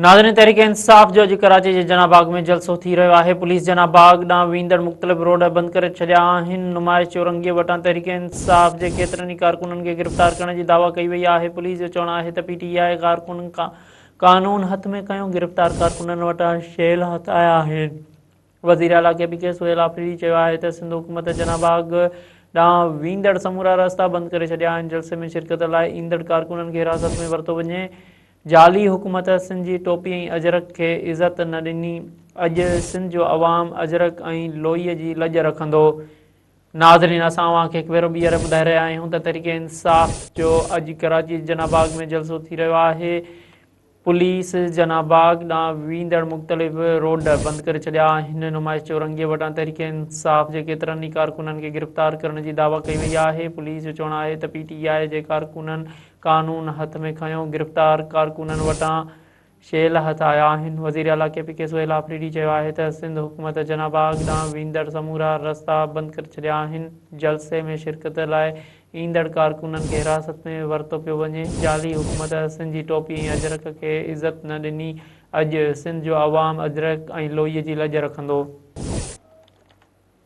ناظرين تحريڪ انصاف جو اڄ ڪراچي جي جناح باغ ۾ جلسو ٿي رهيو آهي، پوليس جناح باغ ڏانهن ويندڙ مختلف روڊ بند ڪري ڇڏيا آهن، نمائش چورنگي وٽان تحريڪ انصاف جي ڪيترن ئي ڪارڪنن کي گرفتار ڪرڻ جي دعويٰ ڪئي وئي آهي، پوليس جو چوڻ آهي ته پي ٽي آء ڪارڪنن قانون هٿ ۾ کنيو، گرفتار ڪارڪنن وٽان شيل هٿ آيا آهن. وزيراعليٰ K P K Sohail Afridi چيو آهي ته سنڌ حڪومت جناح باغ ڏانهن ويندڙ سمورا رستا بند ڪري ڇڏيا آهن، جلسي ۾ شرڪت لاء ايندڙ ڪارڪنن کي حراست ۾ ورتو وڃي، جعلي حڪومت سنڌ جي ٽوپي ۽ اجرڪ کي عزت نه ڏني، اڄ سنڌ جو عوام اجرڪ ۽ لوئي جي لڄ رکندو. ناظرين اسان اوهان کي هڪ ڀيرو ٻيهر ٻڌائي رهيا آهيون ته تحريڪ انصاف جو اڄ ڪراچي جي جناح باغ ۾ جلسو ٿي رهيو آهي، پوليس جناح باغ ڏانهن ويندڙ مختلف روڊ بند ڪري ڇڏيا آهن، نمائش چورنگي وٽان تحريڪ انصاف جي ڪيترن ئي ڪارڪنن کي گرفتار ڪرڻ جي دعويٰ ڪئي وئي آهي، پوليس جو چوڻ آهي ته پي ٽي آء جي ڪارڪنن قانون هٿ ۾ کنيو، گرفتار ڪارڪنن وٽان شيل هٿ آيا آهن، وزيراعليٰ K P K Sohail Afridi چيو آهي ته سنڌ حڪومت جناح باغ ڏانهن ويندڙ سمورا رستا بند ڪري ڇڏيا آهن، جلسي ۾ شرڪت لاء ايندڙ ڪارڪنن کي حراست ۾ ورتو پيو وڃي، جعلي حڪومت سنڌ جي ٽوپي ۽ اجرڪ کي عزت نه ڏني، اڄ سنڌ جو عوام اجرڪ ۽ لوئي جي لڄ رکندو.